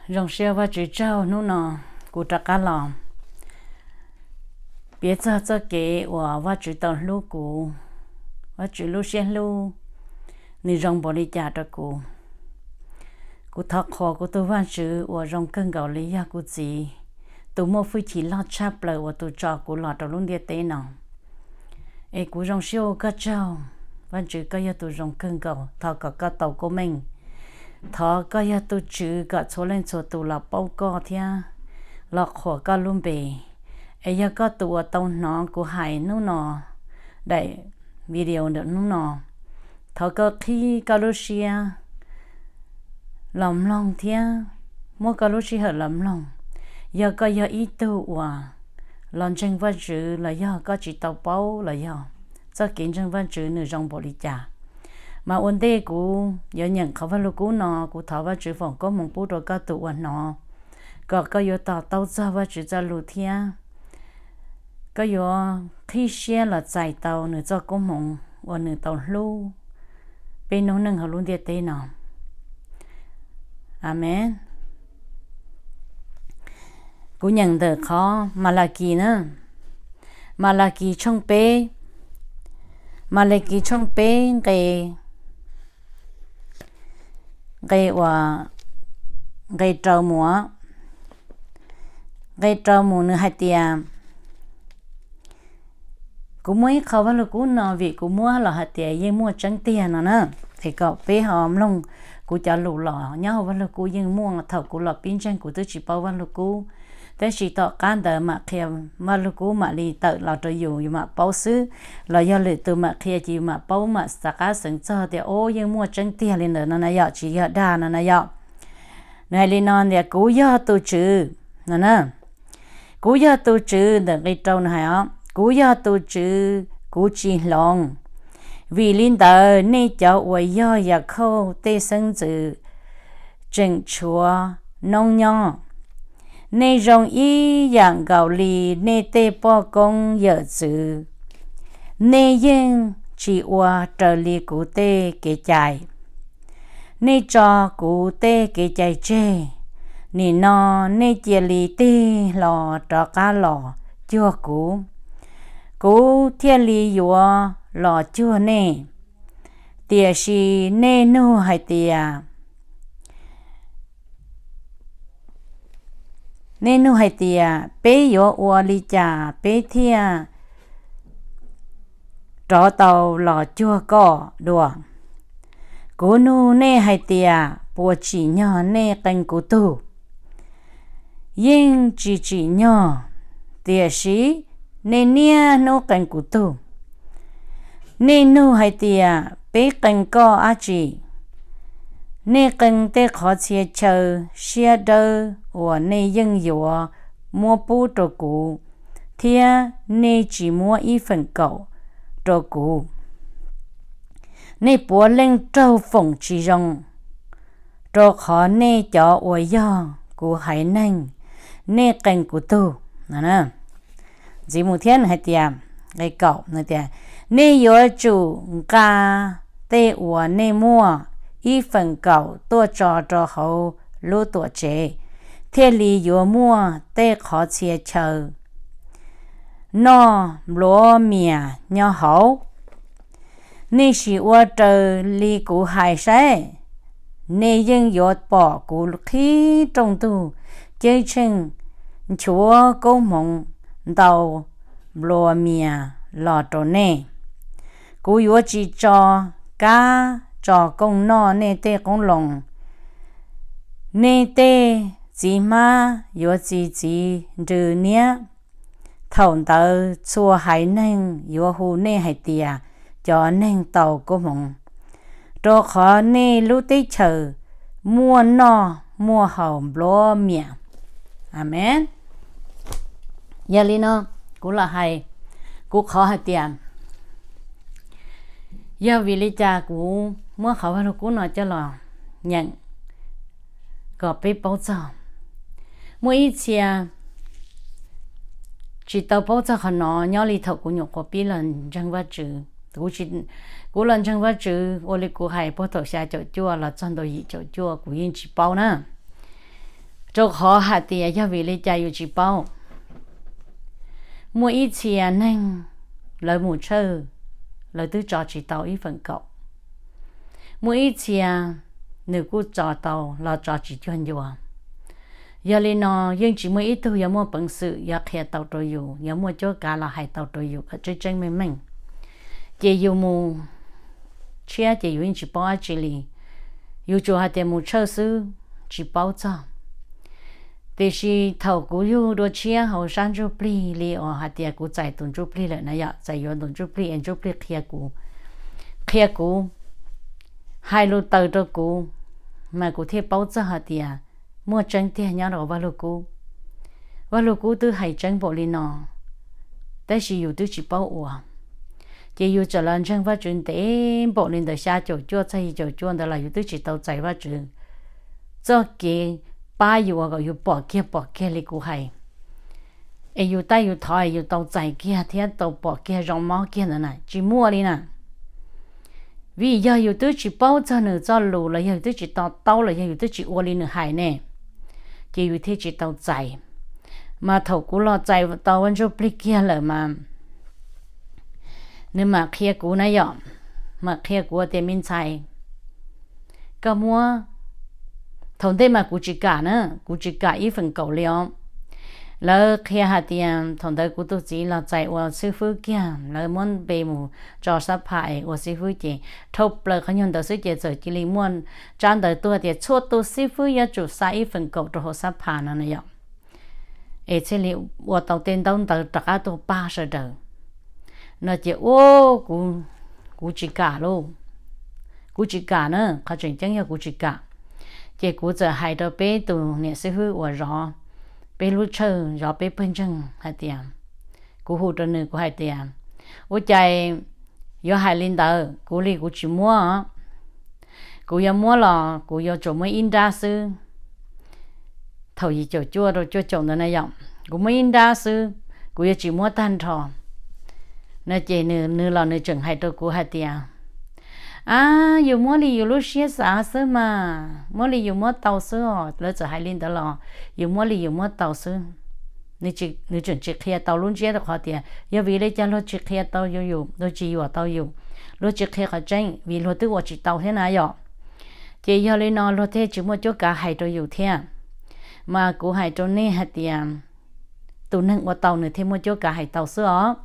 Zoo siab Vajtswv tsaug hnub no kuv rov qab los piav txog txoj kev uas Vajtswv tau hlub kuv, Vajtswv lub siab hlub nws zoo npaum li cas rau kuv. Kuv thov qhuas kuv tus Vajtswv uas zoo kawg nkaus li yog kuv txiv, tus muaj hwj chim loj tshaj plaws uas tus tso kuv los rau lub ntiaj teb no. Es kuv zoo siab ua koj tsaug, Vajtswv koj yog tus zoo kawg nkaus, thov kom koj tau koob meej. Thov koj yog tus tswv kom txhua leej txhua tus los paub koj thiab los qhuas koj lub npe. Es yog koj tus uas tau hnov kuv hais hnub no, daim video ntawm hnub no, thov koj qhib koj lub siab los mloog thiab muab koj lub sij hawm los mloog. Yog koj yog ib tug uas los ntseeg Vajtswv los yog koj tsis tau paub los yog txoj kev ntseeg Vajtswv nws zoo npaum li cas, mas ua ntej kuv yuav nyeem qhov Vajluskub no, kuv thov Vajtswv foom koob hmoov pub rau koj tus uas hnov, kom koj yuav to taub txog Vajtswv txoj lus thiab koj yuav qhib siab los txais tau nws txoj koob hmoov uas nws tau hlub peb noob neej hauv lub ntiaj teb no. Amees. Kuv nyeem ntawm qhov Malakis na, Malakis tshooj peb, Malakis tshooj peb nqe, nqe uas, nqe rau mus, nqe rau mus nws hais tias, kuv muab ib qho Vajluskub no vim kuv muab los hais tias yeej muaj tseeb tiag no na, es kom peb ho mloog kuv cov lus los nyob hauv Vajluskub yeej muaj, thaum kuv los pib ntseeg kuv twb tsis paub Vajluskub, tab sis tom qab ntawd mam qhia Vajluskub mam li tawm los rau yus, yus mam paub xwb, los yog lwm tus mam qhia ces yus mam paub mam xav qab xeev txog tias o yeej muaj tseeb tiag li ntawd no na yom, tsis yog dag no na yom. Nws hais li no tias kuv yog tus Tswv no na. Kuv yog tus Tswv, ntawm nqe rau nws hais os, kuv yog tus Tswv, kuv tsis hloov. Vim li ntawd nej cov uas yog Yakhauj tej xeeb ntxwv tseem tshuav noob nyob. Nej zoo ib yam nkaus li nej tej poj koob yawm txwv. Nej yeej tsis ua raws li kuv tej kev cai. Nej tso kuv tej kev cai tseg. Nim no nej cia li tig hlo rov qab los cuag kuv, kuv thiaj li yuav los cuag nej. Tiam sis nej nug hais tias, nej nug hais tias, peb yuav ua li cas peb thiaj rov tau los cuag koj dua? Kuv nug nej hais tias, puas tsim nyog nej qee kuv tug? Yeej tsis tsim nyog, tiam sis nej niaj hnub qee kuv tug. Nej nug hais tias, peb qee koj dab tsi? Nej qee tej qhov txhia chaw siab dawb uas nej yeej yuav muab pub rau kuv, thiab nej tsis muab ib feem kaum rau kuv. Nej puav leej raug foom tsis zoo, rau qhov nej cov uas yog kuv haiv neeg, nej qee kuv tug. Ntxiv mus thiab nws hais tias, nqe kaum nws tias, nej yuav tsum nqa tej uas nej muaj ib feem kaum tuaj tso rau hauv lub tuam tsev, thiaj li yuav muaj tej qhov txhia chaw noj npluav mias nyob hauv. Nej sim ua raws li kuv hais saib, nej yeej yuav pom kuv qhib rooj ntug ceeb tsheej nchuav koob hmoov ntau npluav mias los rau nej. Kuv yuav tsis tso kab tso kooj noj nej tej qoob loo. Nej tej txiv hmab yuav txi txiv nrw niab. Thaum ntawd txhua haiv neeg yuav hu nej hais tias cov neeg tau koob hmoov, rau qhov nej lub teb chaws muaj noj muaj haus npluav mias. Amees. Yog li no, kuv los hais, kuv qhov hais tias, yog vim li cas kuv muab qhov Vajluskub no coj los nyeem kom peb paub txog. Muaj ib txhia tsis tau paub txog qhov no nyob li thaum kuv nyuam qhuav pib los ntseeg Vajtswv. Kuv los ntseeg Vajtswv ua li kuv hais puag thaum xya caum cuaj los txog ntua yim caum cuaj kuv yeej tsis paub na. Rau qhov hais tias yog vim li cas yus tsis paub, muaj ib txhia neeg lawv mus tshawj, lawv twb tso tsis tau ib feem kaum. Muaj ib txhia nws kuj tso tau los tso tsis cuag ncua. Yog li no yeej tsis muaj ib tug yuav muaj peev xwm yuav qhia tau rau yus, yuav muaj cuab kav los hais tau rau yus kom tseeb tseeb meej meej. Ces yus mus tshiab ces yus yeej tsis paub dab tsi li, yus tsuas hais tias mus tshawj xwb, tsis paub txog. Tiam sis thaum kuv yug dua tshiab hauv sab ntsuj plig li uas hais tias kuv txais tus ntsuj plig lawm na yom, txais yuav tus ntsuj plig es ntsuj plig qhia kuv, qhia kuv, hais lus taws rau kuv, mas kuv thiaj paub txog hais tias muaj tseeb tiag nyob rau Vaj Lug Kub. Vaj Lug Kub twb hais tseeb npaum li no, tab sis yus twb tsis paub ua. Ces yus txawm los ntseeg Vajtswv ntev npaum li ntawm xya caum cuaj txog yim caum cuaj ntawd los yus twb tsis tau txais Vajtswv txoj kev pab yus uas kom yus pom kiag pom kiag li kuv hais, es yus tab yus thov yus tau txais kiag thiab tau pom kiag zoo mob kiag ntawd na, tsis muaj li na. Vim yog yus twb tsis paub txog nws txoj lus los yog yus twb tsis to taub los yog yus twb tsis ua li nws hais ne, ces yus thiaj tsis tau txais. Mas thaum kuv los txais tau Vaj Ntsuj Plig kiag lawm mas nws mam qhia kuv na yom, mam qhia kuv tias me ntxhais, koj muab, thaum ntej mas kuv tsis kam na, kuv tsis kam ib feem kaum li os. Lawv qhia hais tias thaum ntawd kuv tus txiv los txais ua xib fwb kiag, lawv muab npe mus tso sab pham es ua xib fwb ces dhau plaws qhov nyuag ntawd xwb ces txawm cia li muaj tsab ntawv tuaj tias txhua tus xib fwb yuav tsum xa ib feem kaum rau hauv sab pham no na yom, es thiaj li ua tau tej ntaub ntawv rov qab tuaj pab sawv daws no ces ua, kuv tsis kam lauj, kuv tsis kam na, qhov tseem ceeb yog kuv tsis kam. Ces kuv txawm hais rau peb tus niam xib fwb uas zov peb lub tshawj, zov peb pawg ntseeg hais tias, kuv hu rau nws kuv hais tias, ua cas yuav hais li ntawd, kuv li kuv tsis muab, kuv yuav muab los kuv yuav tsum muab ib nrab xwb. Thaum yim caum cuaj rau cuaj caum ntawd na yom, kuv muab ib nrab xwb, kuv yuav tsis muab tag nrho no ces nws los nws tseem hais rau kuv hais tias, a, yus muab li yus lub siab xav xwb mas, muab li yus muab tau xwb os. Lawv txawm hais li ntawd los yus muab li yus muab tau xwb. Nws tseem tsis qhia tau lub ntsiab rau qhov tias yog vim li cas luag tsis qhia tau yus, luag tsis yuam tau yus, luag tsis qhia qhov tseeb vim luag twb ua tsis tau thiab na yom. Ces yog li no luag thiaj tsis muaj cuab kav hais rau yus thiab. Mas kuv hais rau nej hais tias tus neeg ua tau nws thiaj muaj cuab kav hais tau xwb os.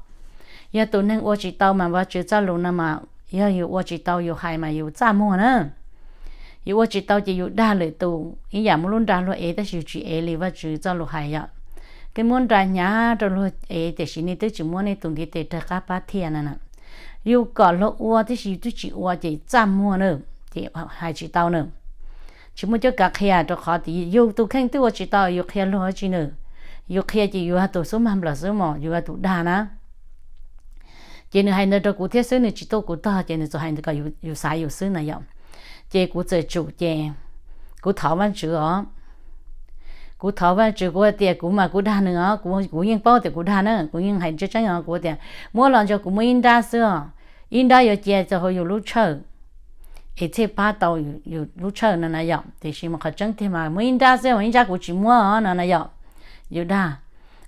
Yog tus neeg ua tsis tau mas Vajtswv txoj lus no mas yog yus ua tsis tau yus hais mas yus txaj muag na. Yus ua tsis tau ces yus dag lwm tus, ib yam muab lub nra luag ev tab sis yus tsis ev li Vajtswv txoj lus hais yom. Koj muab nra hnyav rau luag ev tiam sis nej twb tsis muab nej tus ntiv tes raws qab pab thiaj na na. Yus kom luag ua tab sis yus twb tsis ua ces txaj muag na, ces hais tsis tau na. Tsis muaj cuab kav qhia rau qhov tias yus tus kheej twb ua tsis tau yus qhia luag dab tsi na. Yus qhia ces yus yog tus xub mag nplawm xwb mos, yus yog tus dag na. Ces nws hais ntawd rau kuv thiab xwb, nws tsis tuaj kuv tog ces nws txawm hais ntawd kom yus xav yus xwb na yom. Ces kuv txawm tsum ces kuv thov Vajtswv os. Kuv thov Vajtswv, kuv hais tias kuv mas kuv dag nws os, kuv yeej paub tias kuv dag na, kuv yeej hais tseeb tseeb os, kuv tias muab los ntso kuv muab ib nrab xwb os, ib nrab yuav cia rau hauv yus lub tshawj es thiaj pab tau yus lub tshawj no na yom. Tiam sis mas qhov tseeb tiag mas muab ib nrab xwb, ib nrab kuv tsis muab os no na yom. Yus dag,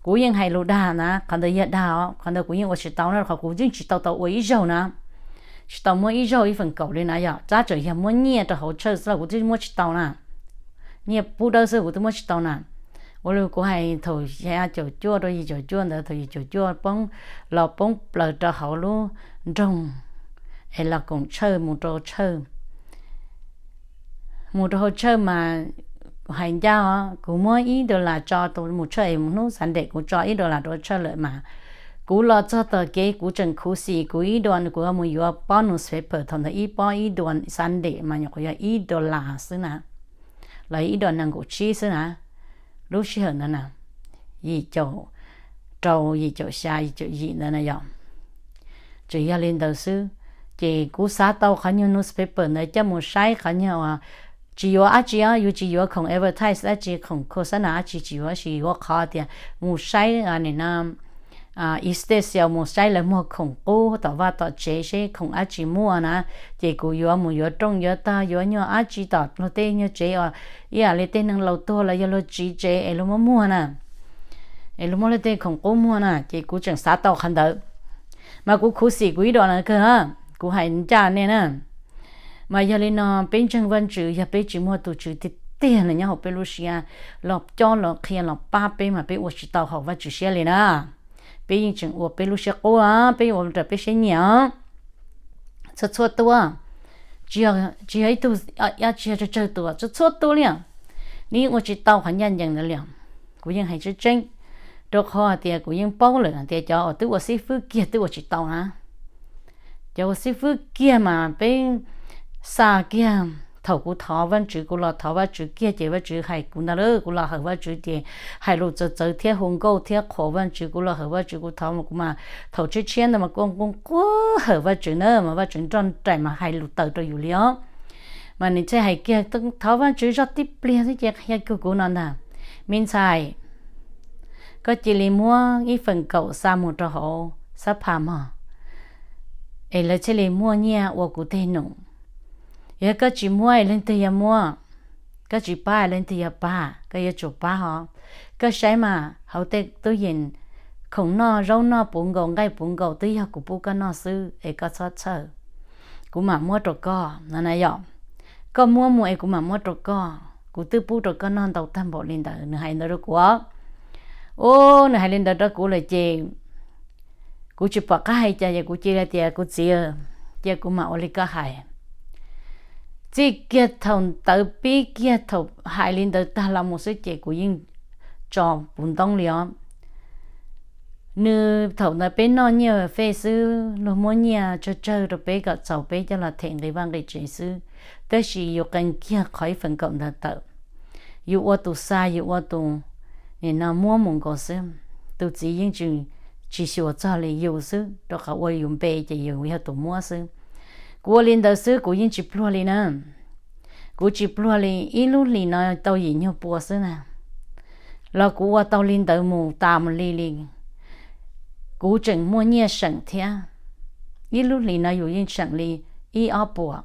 kuv yeej hais lus dag na, qhov ntawd yog dag os, qhov ntawd kuv yeej ua tsis tau na, qhov kuv yeej tsis tau tau ua ib zaug na, tsis tau muab ib zaug ib feem kaum li na yom, tab tseem yog muab nyiaj rau hauv tshawj xwb los kuv twb muab tsis tau na. Nyiaj pub dawb xwb kuv twb muab tsis tau na. Ua li kuv hais thaum xya caum cuaj rau yim caum cuaj ntawd, thaum yim caum cuaj poob, los poob plaws rau hauv lub nroog es los koom tshawj mus rau tshawj, mus rau hauv tshawj mas hais ncaj os, kuv muab ib dollar tso rau mus tshawj es hnub Sunday kuv tso ib dollar rau tshawj lawm mas kuv los txog tom kev kuv tseem khuv xim kuv ib dollar, kuv mus yuav pob newspaper thaum ntawd ib pob ib dollar, Sunday mas nyuam qhuav yog ib dollar xwb na, los ib dollar nees nkaum tsib xwb na, lub sij hawm ntawd na, yim caum rau, yim caum xya, yim caum yim ntawd na yom. Tseem yog li ntawd xwb, ces kuv xav tau qhov nyuag newspaper ntawd coj mus saib qhov nyuag, tsis yuav dab tsi os, yus tsis yuav khoom advertise dab tsi, khoom khos xab nas dab tsi tsis yuav, tsis yuav, qhov tias mus saib nim no Yixtexees mus saib lawv muag khoom qub tom vaj tom tsev seb khoom dab tsi muaj na, ces kuv yuav mus yuav rooj yuav tog yuav nyuag dab tsi tom luag tej nyuag tsev os, ib yam li tej neeg laus tuag los yog luag tsiv tsev es luag muab muag na, es luag muab luag tej khoom qub muag na, ces kuv tseem xav tau qhov ntawd. Mas kuv khuv xim kuv ib dua na kawg, kuv hais ncaj nej na. Mas yog li no peb ntseeg Vajtswv, yog peb tsis muaj tus Tswv tiag tiag nyob hauv peb lub siab los cob los qhia los pab peb mas peb ua tsis tau haum Vajtswv siab li na. Peb yeej tseem ua peb lub siab qub, peb ua raws peb siab nyiam. Txhua txhua tus, tsis yog ib tug, tsis yog tsawg tsawg tus, txhua txhua tus li, nws yeej ua tsis tau qhov ncaj ncees ntawd li. Kuv yeej hais tseeb tseeb, rau qhov hais tias kuv yeej paub lawm tias cov uas twb ua xib fwb kiag twb ua tsis tau na. Cov ua xib fwb kiag mas peb xa kiag, thaum kuv thov Vajtswv, kuv los thov Vajtswv kiag ces Vajtswv hais kuv ntag lauj, kuv los hawm Vajtswv ces hais lus txawv txawv thiab hu nkauj thiab qhuas Vajtswv, kuv los hawm Vajtswv kuv thov mas kuv mas thaum tshiab tshiab ntawd mas kuv quaj quaj hawm Vajtswv na mas Vajtswv nrog nraim mas hais lus tawv rau yus li os. Mas nws thiaj hais kiag, thov Vajtswv zog tib pliag xwb ces qhia kiag kuv no ntag, me ntxhais, koj cia li muab ib feem kaum xa mus rau hauv xab pha mog, es lawv thiaj li muaj nyiaj ua kuv tej num. Yog koj tsis muab es leej twg yuav muab? Koj tsis pab es leej twg yuav pab? Koj yuav tsum pab hos. Koj saib mas hauv tej tub yees, khoom noj zaub noj puv nkaus nqaij puv nkaus twb yog kuv pub koj noj xwb es koj txhob txhawj, kuv mam muab rau koj no na yom. Koj muab mus es kuv mam muab rau koj, kuv twb pub rau koj noj ntau tag npaum li ntawd. Nws hais ntawd rau kuv, ub, nws hais li ntawd rau kuv lawm ces kuv tsis pom qab hais cas, ces kuv cia li tias, kuv txiv, cia kuv mam ua li koj hais. Txij kiag thaum ntawd pib kiag thaum hais li ntawd tag los mus xwb ces kuv yeej tso puv ntoob li os. Nws thaum ntawd peb noj nyiaj fej xwb, luag muab nyiaj tsawg tsawg rau peb kom txaus peb coj los them nqi vaj nqi tsev xwb, tab sis yus qee kiag qhov ib feem kaum ntawd tawm, yus ua tus xa, yus ua tus, nim no muab mus nkaus xwb. Tus txiv yeej tsis, tsis xyuas txog li yus xwb, rau qhov ua yus npe ces yus yog tus muab xwb. Kuv ua li ntawd xwb kuv yeej tsis pluag li na. Kuv tsis pluag li, ib lub hlis no tau yim nyuag pua xwb na, los kuv ua tau li ntawd mus tas mus li li. Kuv tseem muaj nyiaj seem thiab. Ib lub hlis no yus yeej seem li ib ob puas,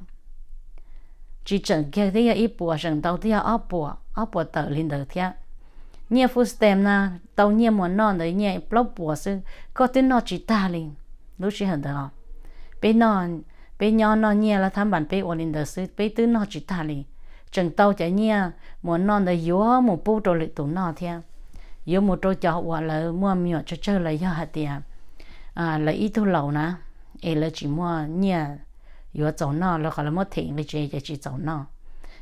tsis tseem kiag twb yog ib puas, seem ntau twb yog ob puas, ob puas tawm li ntawd thiab. Nyiaj food stamp na, tau nyiaj muas noj ntawd nyiaj plaub puas xwb, koj twb noj tsis tag li. Lub sij hawm ntawd os, peb noj, peb nyob noj nyiaj lab thab npas peb ua li ntawd xwb peb twb noj tsis tag li. Tseem tau cov nyiaj muas noj ntawd yuav mus pub rau lwm tus noj thiab, yuav mus rau cov uas lawv muaj me nyuam tsawg tsawg los yog hais tias lawv ib tug laus na, es lawv tsis muaj nyiaj yuav txaus noj los qhov lawv muab them nqi tsev ces tsis txaus noj,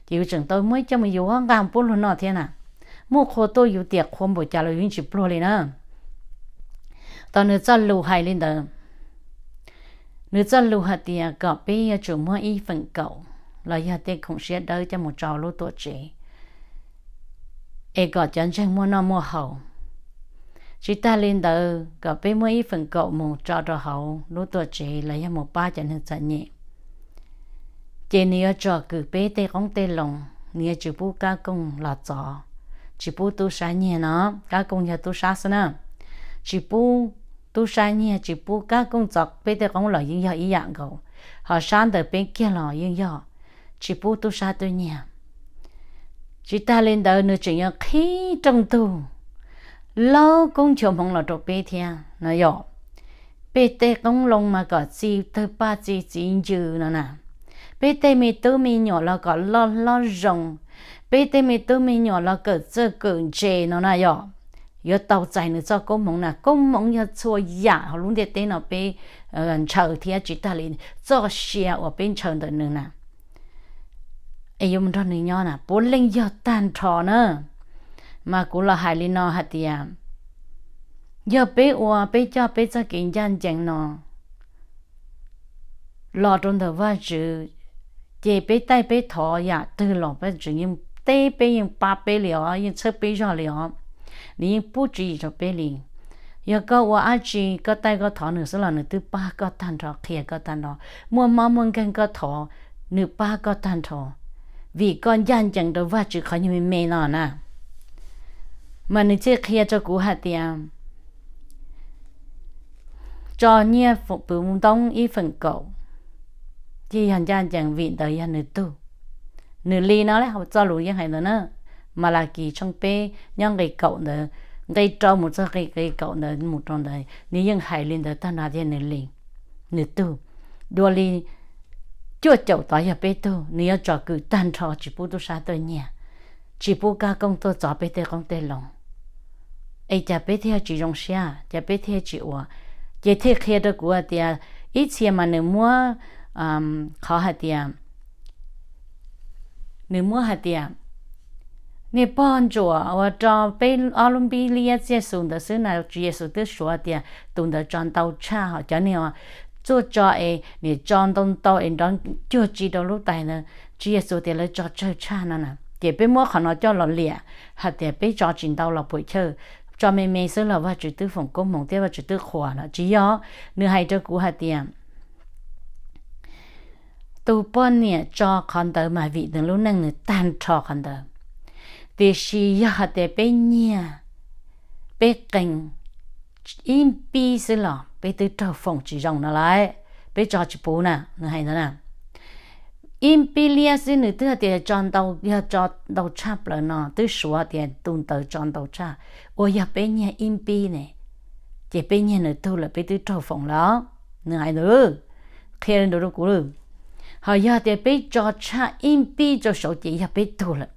ces yus tseem tau muab coj mus yuav nqa pub luag noj thiab na. Muaj qhua tuaj yus tiam qhua npaum cas los yus yeej tsis pluag li na. Tau nws txoj lus hais li ntawd, nws txoj lus hais tias kom peb yuav tsum muab ib feem kaum los yog tej khoom siab dawb coj mus tso lub tuam tsev, es kom cov ntseeg muaj noj muaj haus. Tsis tag li ntawd kom peb muab ib feem kaum mus tso rau hauv lub tuam tsev los yog mus pab cov neeg txom nyem, ces nws yuav tsom kwm peb tej qoob tej loo, nws yuav tsis pub kab kooj los txov, tsis pub tub sab nyiag no, kab kooj yog tub sab xwb na, tsis pub tub sab nyiag, tsis pub kab kooj txov peb tej qoob los yeej yog ib yam nkaus, ho sab ntawm peb kiag los yeej yog, tsis pub tub sab tub nyiag. Tsis tag li ntawd nws tseem yuav qhib rooj ntug, laub koob nchuav hmoov los rau peb thiab no yom. Peb tej qoob loo mas kom txi tawg paj txi txiv ncw no na, peb tej me tub me nyuam los kom loj hlob zoo, peb tej me tub me nyuam los kawm txawj kawm ntse no na yom. Yuav tau txais nws txoj koob hmoov na, koob hmoov yog txhua yam hauv lub ntiaj teb no peb ntshaw thiab tsis tag li txoj sia uas peb ntshaw ntawm nws na, es yuav mus nrog nws nyob na puav leej yog tag nrho na. Mas kuv los hais li no hais tias, yog peb ua peb coj peb txoj kev ncaj ncees no los rau ntawm Vajtswv, ces peb taij peb thov yam twg los Vajtswv yeej teb peb yeej pab peb li os, yeej txhawb peb zog li os, nws yeej pub tswv yim rau peb li. Yog koj ua dab tsi koj taij koj thov nws xwb los nws twb pab koj tag nrho qhia koj tag nrho. Muaj mob muaj nkeeg koj thov, nws pab koj tag nrho, vim koj ncaj ncees rau Vajtswv qhov nyuag me me no na. Mas nws thiaj qhia rau kuv hais tias, tso nyiaj pw ntoob ib feem kaum, ces yog ncaj ncees vim ntawd yog nws tug. Nws li no lawm, txoj lus yeej hais ntawd na. Malakis tshooj peb nyob nqe kaum ntawd, nqe rau mus txog nqe kaum ntawd mus rau ntawd nws yeej hais li ntawd tag nrho tias nws li, nws tug. Dua li cuaj caum tod yog peb tug, nws yuav tsom kwm tag nrho tsis pub tub sab tuaj nyiag, tsis pub kab kooj tuaj txov peb tej qoob tej loo. Es cas peb thiaj tsis zoo siab, cas peb thiaj tsis ua? Ces thiaj qhia rau kuv hais tias ib txhia mas nws muab, qhov hais tias, nws muab hais tias niag pog ntsuam uas tso peb ob lub npib liab Tswv Yexus ntawd xwb na, Tswv Yexus twb suav tias tus ntawd tso ntau tshaj, ho cov niag txuj tso es niam tso ntau ntau es nrov cuag tsi rau lub tais ntawd, Tswv Yexus tias lawv tso tsawg tshaj no na. Ces peb muab qhov no coj los liam hais tias peb tso tsis ntau los puam chawj, tso me me xwb los Vajtswv twb foom koob hmoov thiab Vajtswv twb qhuas no, tsis yog. Nws hais rau kuv hais tias tus poj niam tso qhov ntawd mas vim nws lub neej nws tag nrho qhov ntawd. Tiam sis yog hais tias peb nyiag, peb qee ib npib xwb los peb twb raug foom tsis zoo no lawm, peb tso tsis puv na, nws hais ntawd na. Ib npib liab xwb nws twb hais tias tso ntau, yog tso ntau tshaj plaws no twb suav tias tus ntawd tso ntau tshaj, uas yog peb nyiag ib npib ne, ces peb nyiag nws tug lawm peb twb raug foom lawm. Nws hais ntawd, qhia li ntawd rau kuv. Ho yog tias peb tso tshaj ib npib rau saud ces yog peb tug lawm,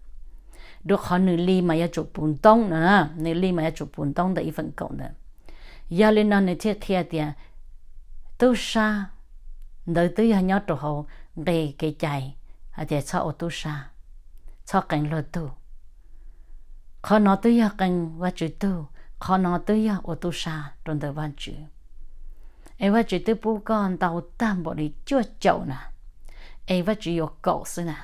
rau qhov nws li mas yuav tsum puv ntoob no, nws li mas yuav tsum puv ntoob ntawm ib feem kaum ntawd. Yog li no nws thiaj qhia tias tub sab ntawd twb yog nyob rau hauv nqe kev cai hais tias txhob ua tub sab, txhob qee luag tug. Qhov no twb yog qee Vajtswv tug, qhov no twb yog ua tub sab rau ntawm Vajtswv. Es Vajtswv twb pub koj ntau tag npaum li cuaj caum na, es Vajtswv yuav kaum xwb na,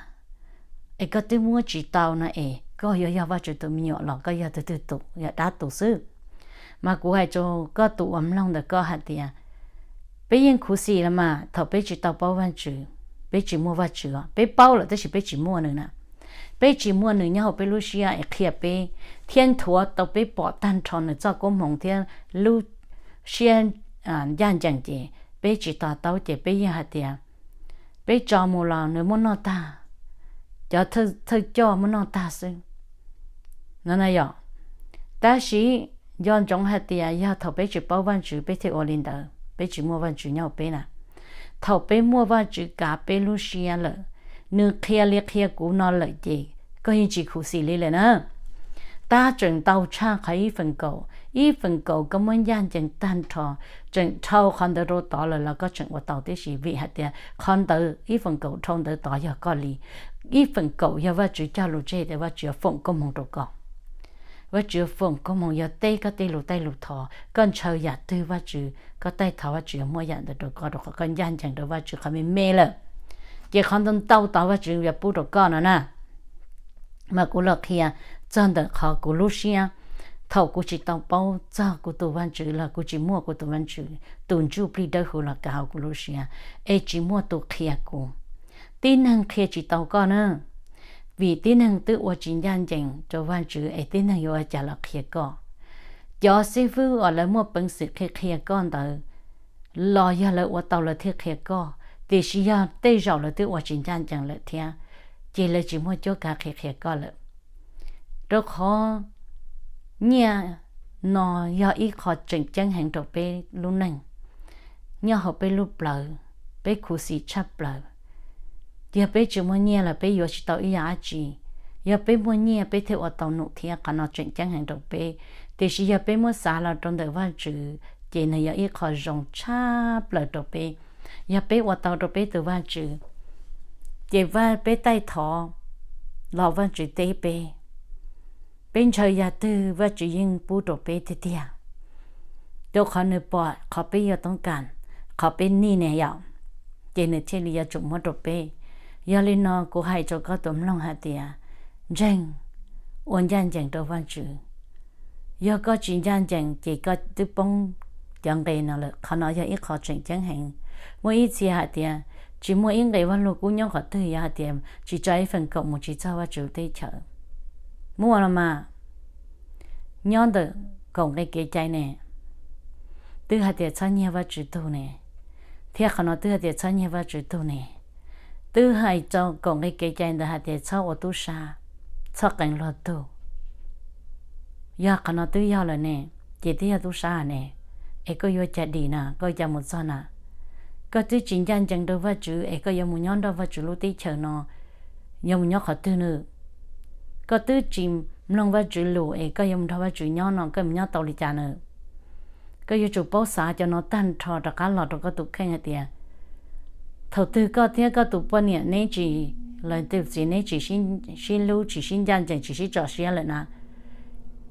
es koj twb muab tsis tau no es koj yuav yog Vajtswv tus me nyuam los koj yog tus twg tus, yog dab tus xwb. Mas kuv hais rau koj tus uas mloog ntawm koj hais tias peb yeej khuv xim los mas thaum peb tsis tau paub Vajtswv, peb tsis muaj Vajtswv, peb paub lawm tab sis peb tsis muaj nws na. Peb tsis muaj nws nyob hauv peb lub siab es qhia peb thiab nthuav tau peb pom tag nrho nws txoj koob hmoov thiab lub siab ncaj ncees ces peb tsis to taub ces peb yeej hais tias peb tso mus los nws muab noj tag, cov thawj coj muab noj tag xwb no na yom. Tab sis nco ntsoov hais tias yog thaum peb tsis paub Vajtswv peb thiaj ua li ntawd, peb tsis muaj Vajtswv nyob hauv peb na. Thaum peb muaj Vajtswv kav peb lub siab lawm, nws qhia li qhia kuv no lawm ces koj yeej tsis khuv xim li lawm na. Tab tseem ntau tshaj qhov ib feem kaum, ib feem kaum koj muab ncaj ncees tag nrho, tseem dhau qhov ntawd rau tod lawm los koj tseem ua tau tib si vim hais tias qhov ntawd ib feem kaum dhau ntawd tod yog koj li. Ib feem kaum yog Vajtswv cog lus tseg tias Vajtswv yuav foom koob hmoov rau koj. Vajtswv yuav foom koob hmoov, yog teb koj tej lus taij lus thov, koj ntshaw yam twg Vajtswv, koj taij thov Vajtswv yuav muab yam ntawd rau koj, rau qhov koj ncaj ncees rau Vajtswv qhov me me lawm. Ces qhov ntau ntau tod Vajtswv yuav pub rau koj no na. Mas kuv los qhia txog ntawm qhov kuv lub siab, thaum kuv tsis tau paub txog kuv tus Vajtswv los kuv tsis muaj kuv tus Vajtswv tus ntsuj plig dawb huv los kav hauv kuv lub siab, es tsis muaj tus qhia kuv. Tib neeg qhia tsis tau koj na, vim tib neeg twb ua tsis ncaj ncees rau Vajtswv es tib neeg yuav ua cas los qhia koj. Cov xib fwb uas lawv muaj peev xwm qhia qhia koj ntawd los yog lawv ua tau lawv thiaj qhia koj, tiam sis yog tej zaum lawv twb ua tsis ncaj ncees lawm thiab, ces lawv tsis muaj cuab kav qhia qhia koj lawm. Rau qhov nyiaj no yog ib qho tseem ceeb heev rau peb lub neej, nyob hauv peb lub plawv, peb khuv xim tshaj plaws. Yog peb tsis muaj nyiaj los peb yuav tsis tau ib yam dab tsi. Yog peb muaj nyiaj peb thiaj ua tau num thiab, qhov no tseem ceeb heev rau peb. Tiam sis yog peb muab xav los rau ntawm Vajtswv ces nws yog ib qho zoo tshaj plaws rau peb. Yog peb ua tau rau peb tus Vajtswv, ces peb taij thov los Vajtswv teb peb. Peb ntshaw yam twg Vajtswv yeej pub rau peb tiag tiag, rau qhov nws pom qhov peb yog toob kas, qhov peb nij ne yom, ces nws thiaj li yuav tsum muab rau peb. Yog li no kuv hais rau koj tus mloog hais tias ntseeg, ua ncaj ncees rau Vajtswv. Yog koj tsis ncaj ncees ces koj twb poob cov nqe no lawm. Qhov no yog ib qho tseem ceeb heev. Muaj ib txhia hais tias tsis muaj ib nqe Vajluskub nyob qhov twg yog hais tias tsis tso ib feem kaum mus tsis txog Vajtswv teb chaws. Muaj los mas, nyob ntawm kaum nqe kev cai ne, twb hais tias txhob nyiag Vajtswv tug ne, thiab qhov no twb hais tias txhob nyiag Vajtswv tug ne, twb hais rau kaum nqe kev cai ntawd hais tias txhob ua tub sab, txhob qee luag tug. Yog qhov no twb yog lawm ne, ces twb yog tub sab ne, es koj yuav cas dim na, koj cas mus txog na? Koj twb tsis ncaj ncees rau Vajtswv es koj yuav mus nyob nrog Vajtswv lub teb chaws no, yuav mus nyob qhov twg na? Koj twb tsis mloog Vajtswv lus es koj yuav mus nrog Vajtswv nyob no koj mus nyob tau li cas na? Koj yuav tsum paub xav cov no tag nrho rov qab los rau koj tus kheej hais tias thaum twg koj thiab koj tus poj niam neb tsis, los tus txiv neb tsis sib hlub, tsis sib ncaj ncees, tsis sib tso siab lawm na,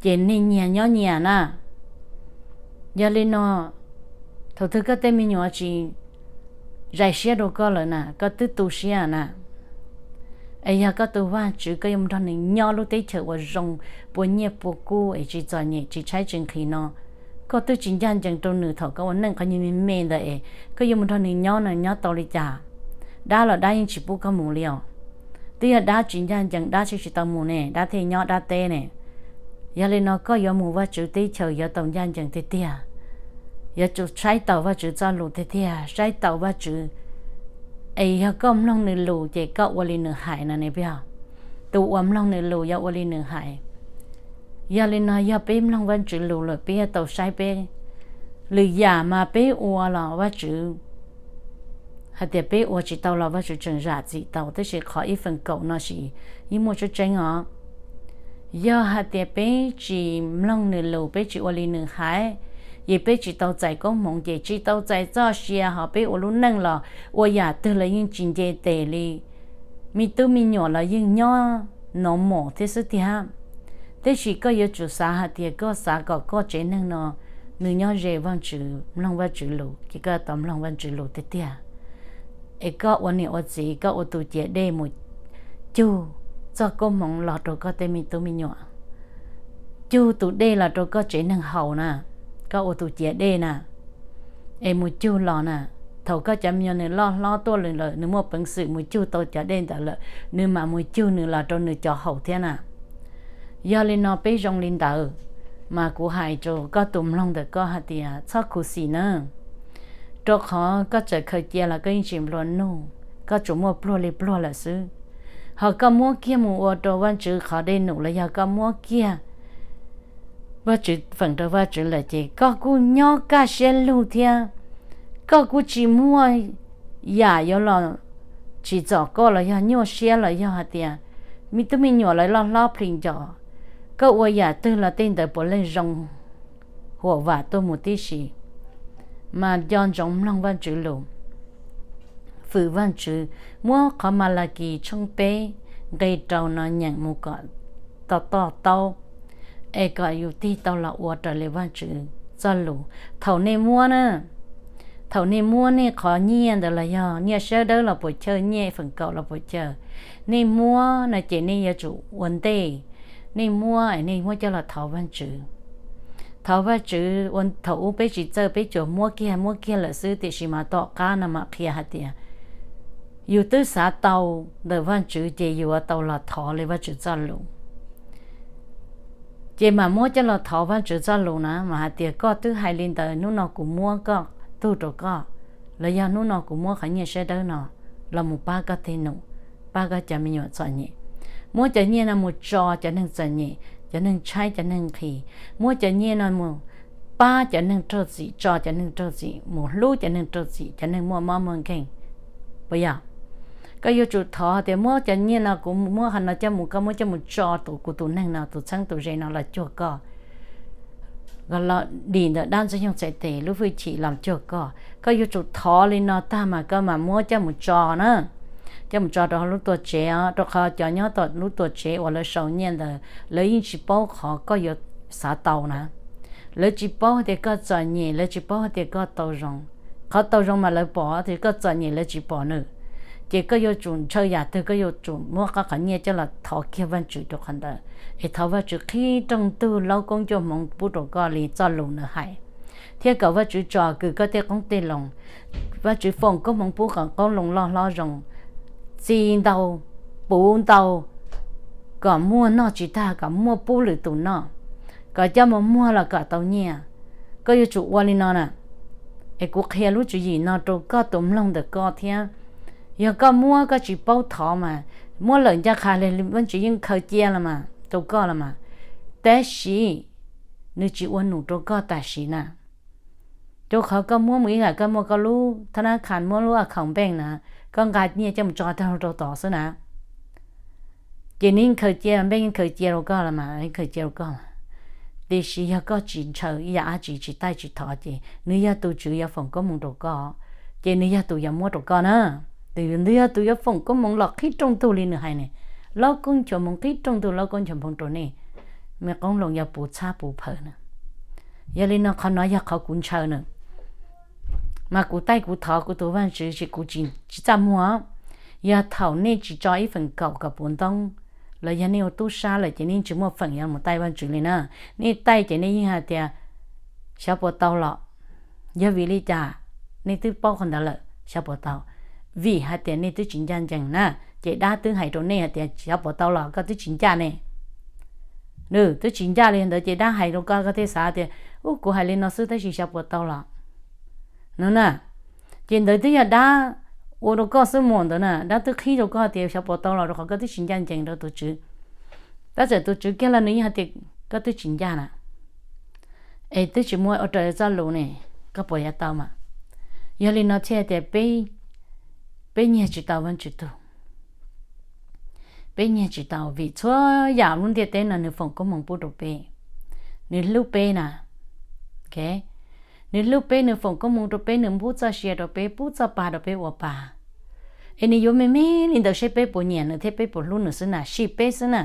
ces nej nyias nyob nyias na. Yog li no, thaum twg koj tej me nyuam tsis zais siab rau koj lawm na, koj twb tu siab na. Es yog koj tus Vajtswv koj yuav mus nrog nws nyob lub teb chaws uas zoo, pua nyiaj pua kub es tsis txom nyem tsis tshaib tsis nqhis no, koj twb tsis ncaj ncees rau nws thaum koj ua neej qhov nyuag me me ntawd es koj yuav mus nrog nws nyob no nyob tau li cas? Dab los dab yeej tsis pub koj mus li os. Twb yog dab tsis ncaj ncees, dab tsis tsis tau mus ne, dab thiaj nyob dab teb ne. Yog li no koj yuav mus Vajtswv teb chaws yuav tau ncaj ncees tiag tiag, yuav tsum saib taus Vajtswv txoj lus tiag tiag, saib taus Vajtswv. Es yog koj mloog nws lus ces koj ua li nws hais no ne, peb yog tus uas mloog nws lus yuav ua li nws hais. Yog li no yog peb mloog Vajtswv lus lawm peb yuav tau saib peb lwm yam mas peb ua los Vajtswv hais tias peb ua tsis tau los Vajtswv tseem zam txim tau, tab sis qhov ib feem kaum no sis yeej muaj tseeb tseeb os. Yog hais tias peb tsis mloog nws lus, peb tsis ua li nws hais, ces peb tsis tau txais koob hmoov, ces tsis tau txais txoj sia, ho peb ua lub neej los ua yam twg los yeej tsis nce tes li, me tub me nyuam los yeej nyob normal thiab xwb tiag. Tab sis koj yuav tsum xav hais tias koj xav kom koj tsev neeg no nws nyob ze Vajtswv, mloog Vajtswv lus, ces koj tau mloog Vajtswv lus tiag tiag. Es koj ua niam ua txiv, koj ua tus ciav dej mus cug txoj koob hmoov los rau koj tej me tub me nyuam, cug tus dej los rau koj tsev neeg haus na, koj ua tus ciav dej na, es mus cug los na. Thaum koj cov me nyuam nws loj hlob tuaj lawm, nws muaj peev xwm mus cug tau cov dej ntawd lawm, nws mam mus cug nws los rau nws cov haus thiab na. Yog li no peb zoo li ntawd, mas kuv hais rau koj tus mloog ntawm koj hais tias txhob khuv xim na, rau qhov koj txawm khaws cia los koj yeej tsis nplua nuj, koj tsuas muaj pluag li pluag lawm xwb. Ho koj muab kiag mus ua rau Vajtswv qhov dej num los yog koj muab kiag Vajtswv feem rau Vajtswv lawm ces koj kuj nyob kaj siab lug thiab, koj kuj tsis muaj yam yuav los tsim txom koj los yog nyuaj siab los yog hais tias me tub me nyuam lawv loj hlob plhis nco, koj ua yam twg los tej ntawd puav leej zoo huam vam tuaj mus tib si. Mas nco ntsoov mloog Vajtswv lus, fwm Vajtswv, muab qhov Malakis tshooj peb nqe rau no nyeem mus kom to to taub, es kom yus tig tau los ua raws li Vajtswv txoj lus. Thaum nej muab na, thaum nej muab nej qhov nyiaj ntawd los yog nyiaj sawv dawb los puas chawj, nyiaj feem kaum los puas chawj, nej muab no ces nej yuav tsum ua ntej, nej muab es nej muab coj los thov Vajtswv. Thov Vajtswv ua, thaum ub peb tsis txawj peb tsuas muab kiag muab kiag lawm xwb, tiam sis mas tom qab no mam qhia hais tias yus twb xav tau ntawm Vajtswv ces yus yuav tau los thov li Vajtswv txoj lus. Ces mam muab coj los thov Vajtswv txoj lus na, mas hais tias koj twb hais li ntawd, hnub no kuv muab koj tug rau koj, los yog hnub no kuv muab qhov nyiaj sawv dawb no los mus pab koj tej num, pab koj cov me nyuam txom nyem. Muab cov nyiaj no mus tso cov neeg txom nyem, cov neeg tshaib cov neeg nqhis. Muab cov nyiaj no mus pab cov neeg raug txim, tso cov neeg raug txim, mus hlub cov neeg raug txim, cov neeg muaj mob muaj nkeeg. Puas yog? Koj yuav tsum thov tias muab cov nyiaj no kuv muab qhov no coj mus, koj muab coj mus tso tus kuv tus neeg no, tus txheeb tus ze no los cuag koj, los dim ntawm dab ntxwg nyoog txhais tes lub hwj chim los cuag koj. Koj yuav tsum thov li no tag mas koj mam muab coj mus tso na, coj mus tso rau lub tuam tsev os, rau qhov cov nyob tom lub tuam tsev uas lawv sau nyiaj ntawd lawv yeej tsis paub qhov koj yuav xav tau na. Lawv tsis paub tias koj txom nyem, lawv tsis paub tias koj tau zoo. Qhov tau zoo mas lawv pom, tias koj txom nyem lawv tsis pom nws. Ces koj yuav tsum ntshaw yam twg koj yuav tsum muab koj qhov nyiaj coj los thov kiag Vajtswv rau qhov ntawd, es thov Vajtswv qhib rooj ntug laub koob ncuaj hmoov pub rau koj li txoj lus nws hais, thiab kom Vajtswv tsom kwm koj tej qoob tej loo. Vajtswv foom koob hmoov pub kom qoob loo loj hlob zoo, txi ntau, puv ntau, kom muaj noj tsis tag, kom muaj pub lwm tus noj, kom coj mus muag los kom tau nyiaj. Koj yuav tsum ua li no na. Es kuv qhia lub tswv yim no rau koj tus mloog ntawm koj thiab. Yog koj muab koj tsis paub thov mas, muab lawm ncaj qha li Vajtswv yeej khaws cia los mas rau koj los mas, tab sis nws tsis ua num rau koj tam sim na. Rau qhov koj muab mus ib yam koj muaj koj lub thab nab khas, muab lub account bank na, koj nqa nyiaj coj mus tso rau tod xwb na. Ces nws yeej khaws cia, npej yeej khaws cia rau koj los mas, khaws cia rau koj. Tiam sis yog koj tsis ntshaw ib yam dab tsi, tsis taij tsis thov ces nws yog tus tswv yuav foom koob hmoov rau koj, ces nws yog tus yuav muab rau koj na. Nws yog tus yuav foom koob hmoov los qhib rooj ntug li nws hais ne, laub koob nchuav hmoov qhib rooj ntug, laub koob nchuav hmoov rau nej. Me qoob loo yog puv txhab puv phaws na. Yog li no qhov no yog qhov kuv ntshaw na. Mas kuv taij kuv thov kuv tus Vajtswv ces kuv tsis, tsis txaj muag. Yog thaum nej tsis tso ib feem kaum kom puv ntoob, los yog nej ua tub sab lawm ces nej tsis muaj feem yuav mus taij Vajtswv li na. Nej taij ces nej yeej hais tias xyov puas tau los. Yog vim li cas? Nej twb paub qhov ntawd lawm, xyov puas tau. Vim hais tias nej twb tsis ncaj ncees na, ces dab twb hais rau nej hais tias xyov puas tau los koj twb tsis ncaj ne. Nws twb tsis ncaj li ntawd ces dab hais rau koj, koj thiaj xav tias, ub, kuv hais li no xwb tab sis xyov puas tau los no na. Ces ntawd twb yog dab ua rau koj xwb mas ntawd na, dab twb qhib rau koj tias xyov puas tau los rau qhov koj twb tsis ncaj ncees rau tus tswv. Tab txawm tus tswv kiag los nws yeej hais tias koj twb tsis ncaj na, es twb tsis muaj ua raws txoj lus ne, koj puas yuav tau mas? Yog li no thiaj tias peb, peb nyiag tsis tau Vajtswv tug. Peb nyiag tsis tau vim txhua yam lub ntiaj teb no nws foom koob hmoov pub rau peb. Nws hlub peb na. Nws hlub peb, nws foom koob hmoov rau peb, nws pub txoj sia rau peb, pub txoj pa rau peb ua pa. Es nws yuav me me li ntawd seb peb puas nyiam nws thiab peb puas hlub nws xwb na, sim peb xwb na.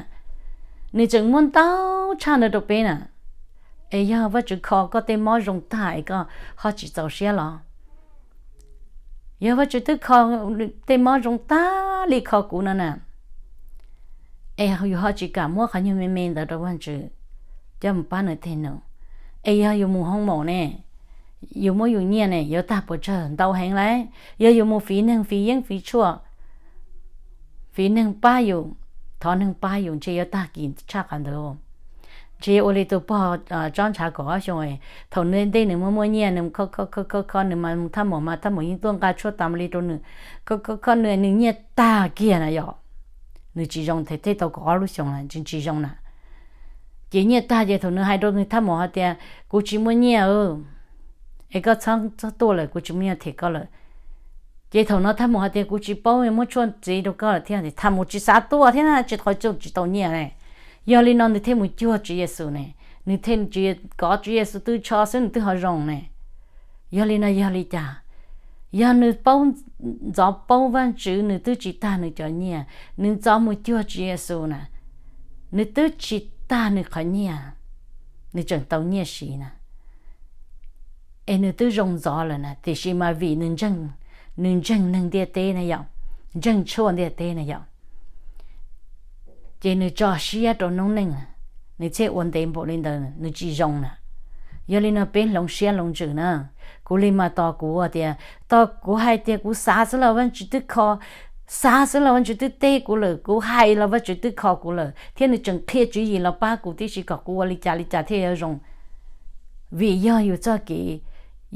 Nws tseem muab ntau tshaj ntawd rau peb na. Es yog Vajtswv kho koj tej mob zoo tag es koj ho tsis txaus siab los? Yog Vajtswv twb kho tej mob zoo tag li kho kuv no na, es yus ho tsis kam muab qhov nyuag me me ntawd rau Vajtswv coj mus pab nws tej num? Es yog yus mus hoo maum ne, yus muab yus nyiaj ne yuav tag puas tsawg? Ntau heev lauj. Yog yus mus fiv neeg fiv yeeb fiv tshuaj, fiv neeg pab yus, thov neeg pab yus ntshe yuav tag kis tshaj qhov ntawd. Ntshe yuav ua li tus pog tsob ntshav kaum ob xyoo, thaum nws ntej nws muaj muaj nyiaj nws kho kho kho kho nws mas thaj maum mas thaj maum yeej tuaj nqa tshuaj tas li rau nws, kho kho kho nws, nws nyiaj tag kiag na yom. Nws tsis zoo thiab, tej tau kaum ob lub xyoo na, tsis zoo na. Ces nyiaj tag ces thaum nws hais rau nws thaj maum hais tias kuv tsis muaj nyiaj, es koj txhob tuaj lawm, kuv tsis muaj nyiaj them koj lawm. Ces thaum no thaj maum hais tias kuv tsis paub muab tshuaj txiv rau koj lawm thiab, thaj maum tsis xav tuaj thiab na, tsis qhov tsis tau nyiaj ne. Yog li no nws thiaj mus cuag Tswv Yexus ne, nws thiaj kov Tswv Yexus tw tsho xwb nws twb ho zoo ne. Yog li no yog li cas? Yog nws paub, ntxov paub Vajtswv nws twb tsis tag nws cov nyiaj, nws ntxov mus cuag Tswv Yexus na, nws twb tsis tag nws qhov nyiaj, nws tseem tau nyiaj siv na. Es nws twb zoo ntxov lawm na, tiam sis mas vim nws ntseeg, nws ntseeg neeg ntiaj teb na yom, ntseeg tshuaj ntiaj teb na yom, ces nws tso siab rau noob neej, nws thiaj ua ntev npaum li ntawd, nws tsis zoo na. Yog li no peb hloov siab hloov ntsws na. Kuv li mas tos kuv tias, tos kuv hais tias kuv xav xwb los Vajtswv twb kho, xav xwb los Vajtswv twb teb kuv lawm, kuv hais los Vajtswv twb kho kuv lawm, thiab nws tseem qhia tswv yim los pab kuv tib si kom kuv ua li cas li cas thiaj yuav zoo. Vim yog yus txoj kev,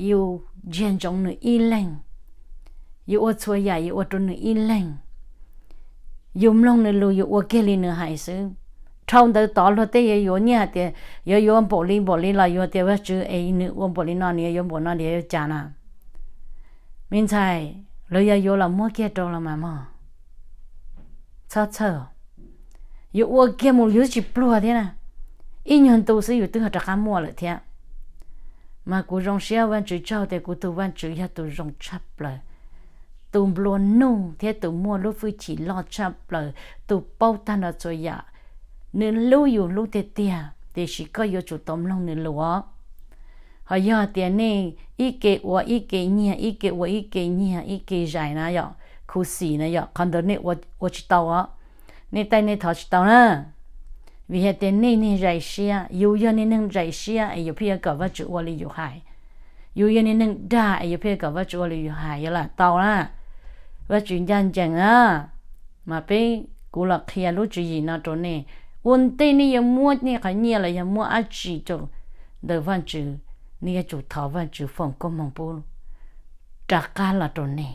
yus ntsia ntsoov nws ib leeg, yus ua txhua yam yus ua rau nws ib leeg, yus mloog nws lus yus ua kiag li nws hais xwb. Dhau ntawd tod luag tej yuav yuav nyiaj hais tias yuav yuav npaum li npaum li los yus tias Vajtswv es nws ua npaum li no nws yuav yuav npaum no nws yuav cas na. Me ntxhais, lawv yog yuav los muab kiag rau los mas mog. Txhob txhawj, yuav ua kiag mus yus twb tsis pluag thiab na. Ib nyuag ntu xwb yus twb ho rov qab muaj lawm thiab. Mas kuv zoo siab Vajtswv tsaug tias kuv tus Vajtswv yog tus zoo tshaj plaws, tus nplua nuj thiab tus muaj lub hwj chim loj tshaj plaws, tus paub tag nrho txhua yam. Nws hlub yus hlub tiag tiag, tiam sis koj yuav tsum tau mloog nws lus os. Ho yog tias nej ib ke ua ib ke nyiag, ib ke ua ib ke nyiag, ib ke zais na yom, khuv xim na yom, qhov ntawd nej ua tsis tau os. Nej taij nej thov tsis tau na. Vim hais tias nej niag zais siab, yus yog niag neeg zais siab es yus pheej yuav kom Vajtswv ua li yus hais. Yus yog niag neeg dag es yus pheej yuav kom Vajtswv ua li yus hais, yuav lam tau na. Vajtswv ncaj ncees na. Mas peb, kuv los qhia lub tswv yim no rau nej. Ua ntej nej yuav muab nej qhov nyiaj los yog muab dab tsi rau ntawm Vajtswv, nej yuav tsum thov Vajtswv foom koob hmoov pub. rov qab los rau nej,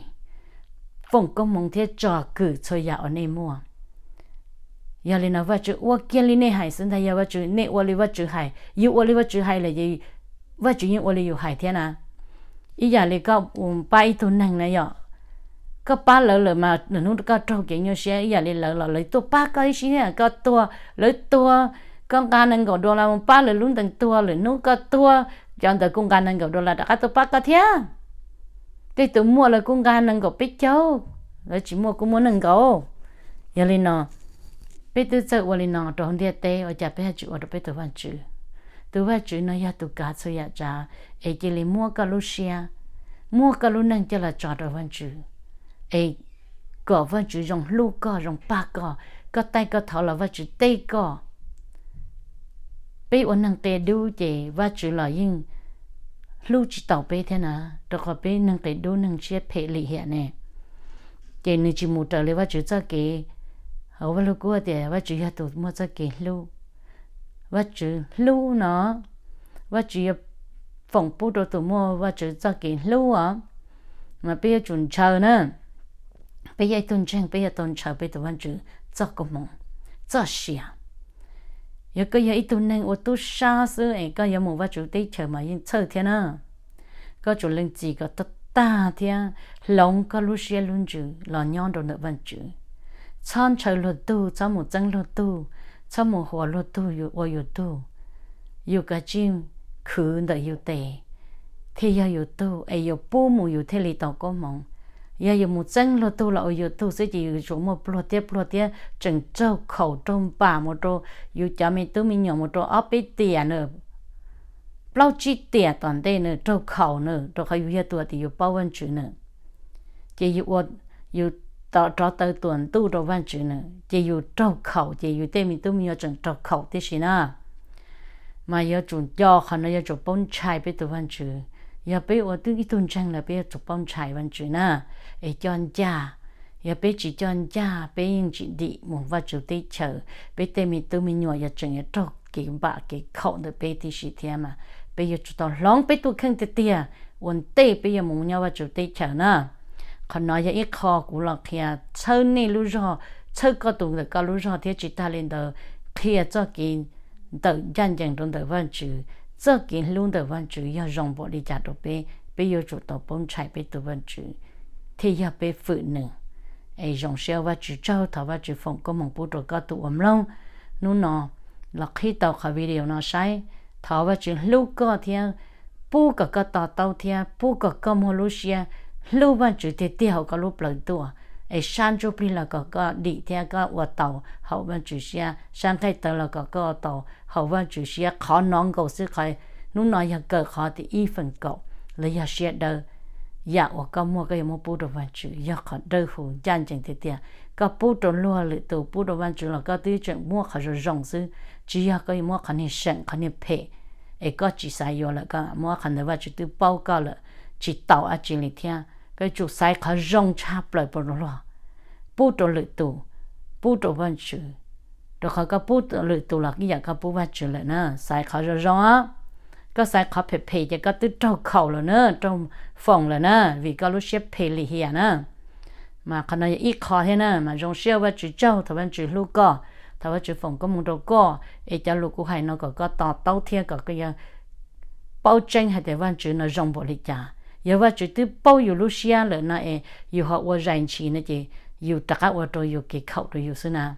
foom koob hmoov thiab tsom kwm txhua yam uas nej muaj. Yog li no Vajtswv ua kiag li nej hais xwb ntag, yog Vajtswv, nej ua li Vajtswv hais, yus ua li Vajtswv hais lawm, Vajtswv yeej ua li yus hais thiab na. Ib yam li koj pab ib tug neeg na yom, koj pab lawv lawm mas lwm hnub koj raug kev nyuaj siab ib yam li lawv los lawv tuaj pab koj ib si thiab koj tuag, lawv tuag, koj nqa nees nkaum dollar mus pab lawv lub ntees tuag, lwm hnub koj tuag, cov ntawd kuj nqa nees nkaum dollar rov qab tuaj pab koj thiab. Tej tus muaj lawv kuj nqa nees nkaum peb caug, lawv tsis muaj kuj muaj nees nkaum. Yog li no, peb twb txawj ua li no rau hauv ntiaj teb, ua cas peb ho tsis ua rau peb tus Vajtswv? Tus Vajtswv no yog tus kav txhua yam tsav, es cia li muab koj lub siab, muab koj lub neej coj los tso rau Vajtswv, es kom Vajtswv zoo hlub koj, zoo pab koj, koj taij koj thov los Vajtswv teb koj. Peb ua neeg qia dub ces Vajtswv los yeej hlub tsis tau peb thiab na, rau qhov peb neeg qia dub neeg siab phem lim hiam ne. Ces nws tsis mus raws li Vajtswv txoj kev. Hauv Vaj Lug Kub tias Vajtswv yog tus muaj txoj kev hlub. Vajtswv hlub no, Vajtswv yuav foom pub rau tus muaj Vajtswv txoj kev hlub os. Mas peb yuav tsum ntshaw na. Peb yog ib tug ntseeg, peb yuav tau ntshaw peb tus Vajtswv txoj koob hmoov, txoj sia. Yog koj yog ib tug neeg ua tub sab xwb es koj yuav mus Vajtswv teb chaws mas yeej txhawj thiab na. Koj tsum lees txim kom tag tag thiab hloov koj lub siab lub ntsws los nyob rau ntawm Vajtswv. Txhob ntshaw luag tug, txhob mus txeeb luag tug, txhob mus huas luag tug ua yus tug. Yus kav tsij khwv ntawm yus tes thiaj yog yus tug, es yus pub mus yus thiaj li tau koob hmoov. Yog yus mus txeeb luag tug los ua yus tug xwb ces yus yuav tsum muaj pluag tiab pluag thiab tseem raug khaum raug npam mus rau yus cov me tub me nyuam mus rau ob peb tiam na, plaub tsib tiam tom ntej na, raug khaum na, rau qhov yus yog tus tias yus paub Vajtswv na. Ces yus ua, yus rov taw tuam ntuj rau Vajtswv na, ces yus raug khaum ces yus tej me tub me nyuam tseem raug khaum tib si na. Mas yuav tsum nco qhov no, yuav tsum paub ntshai peb tus Vajtswv. Yog peb ua tib ib tug ntseeg lawm peb yuav tsum paub ntshai Vajtswv na, es coj ncaj. Yog peb tsis coj ncaj peb yeej tsis dim mus Vajtswv teb chaws, peb tej me tub me nyuam yuav tseem yuav raug kev npam kev khaum ntawm peb tib si thiab mas peb yuav tsum tau hloov peb tus kheej tiag tiag ua ntej peb yuav mus nyob Vajtswv teb chaws na. Qhov no yog ib qho kuv los qhia txhawb nej lub zog, txhawb koj tus ntawm koj lub zog thiab tsis tag li ntawd, qhia txoj kev ntawm ncaj ncees rau ntawm Vajtswv. Txoj kev hlub ntawm Vajtswv yog zoo npaum li cas rau peb, peb yuav tsum tau paub ntshai peb tus Vajtswv thiaj yog peb fwm nws. Es zoo siab Vajtswv tsaug, thov Vajtswv foom koob hmoov pub rau koj tus uas mloog hnub no los qhib tau qhov video no saib. Thov Vajtswv hlub koj thiab pub kom koj to taub thiab pub kom koj muaj lub siab hlub Vajtswv tiag tiag hauv koj lub plawv tuaj. Es sab ntsuj plig los kom koj dim thiab koj ua tau haum Vajtswv siab, sab nqaij tawv los kom koj ua tau haum Vajtswv siab. Qhov no nkaus xwb, qhov hnub no yog kawm qhov tim ib feem kaum los yog siab dawb. Yam uas koj muaj koj yuav muab pub rau Vajtswv yog qhov dawb huv ncaj ncees tiag tiag. Koj pub rau luag lwm tus, pub rau Vajtswv los koj twb tseem muab qhov zoo zoo xwb, tsis yog koj yuav muab qhov niag seem qhov niag phem, es koj tsis xav yuav lawm koj muab qhov ntawd Vajtswv twb paub koj lawm, tsis tau dab tsi li thiab. Koj yuav tsum xaiv qhov zoo tshaj plaws pub rau luag, pub rau lwm tus, pub rau Vajtswv, rau qhov koj pub lwm tus los ib yam koj pub Vajtswv lawm na. Xaiv qhov zoo zoo os, koj xaiv qhov phem phem ces koj twb raug khaum lawm na, raug foom lawm na, vim koj lub siab phem lim hiam na. Mas qhov no yog ib qho thiab na, mas zoo siab Vajtswv tsaug, thov Vajtswv hlub koj, thov Vajtswv foom koob hmoov rau koj, es cov lus kuv hais no kom koj to taub thiab kom koj yuav paub tseeb hais tias Vajtswv no zoo npaum li cas. Yog Vajtswv twb paub yus lub siab lawm no es yus ho ua zais ntshis no ces yus rov qab ua rau yus kev khaum rau yus xwb na.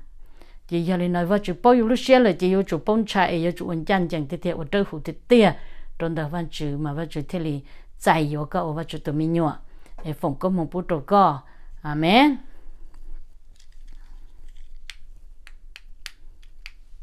Ces yog li no Vajtswv paub yus lub siab lawm ces yuav tsum paub ntshai es yuav tsum ua ncaj ncees tiag tiag, ua dawb huv tiag tiag rau ntawm Vajtswv mas Vajtswv thiaj li txais yuav koj ua Vajtswv tus me nyuam, es foom koob hmoov pub rau koj. Amees.